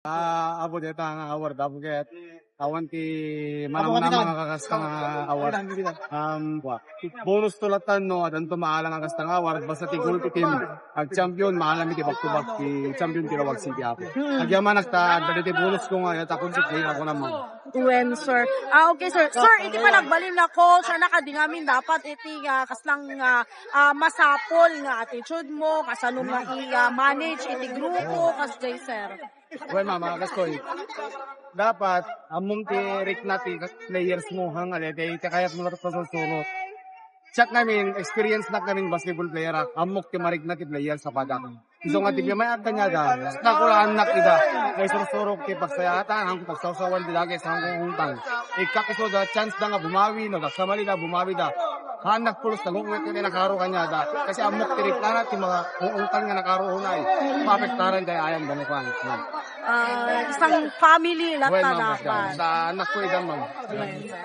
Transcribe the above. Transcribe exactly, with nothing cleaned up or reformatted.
Ah, apo, deta nga award, apo, ket awan ti manamnama nga kakasta nga award. Um, bonus to latta no, adanto maalang nga kasta nga award, basta ti goal ti team, ag-champion, maalam iti back-to-back ti champion ti Laoag City, apo. Agyamanak ta, adda ti bonus ko nga, ita kung si player ako naman. Wen, sir. Ah, okay, sir. Sir, iti panagbalin na, coach, anak, adi ngamin dapat iti, ah, kaslang, ah, ah, masapol nga attitude mo, kasano nga i-, ah, manage iti grupo, kasjay, sir. Well, mama, kastoy. Dapat, ammom ti rikna ti players mo, hang, ali, ti, ti kayat mo na pasursurot. Check namin, experience na kami basketball player, ah. Ammok ti marikna ti player sa padak. Isu nga ti may agkanyada, nakulaan nak ida. Kay sursurok ti pagsayatan, ang pagsawsawan ti dagis, ang kungtang. Ikak isu da, chance da nga bumawi, no, da, samali da, bumawi da. Haan nagpulos, nagungwit nga nakaro kanyada. Kasi ammok ti rikna ti mga uungtang nga nakaro unay. Papektaran kay ayan, banukan. Ah, isang family latta. Well, ma'am, dapat. Sa anak ko, idan, ma'am. Yes.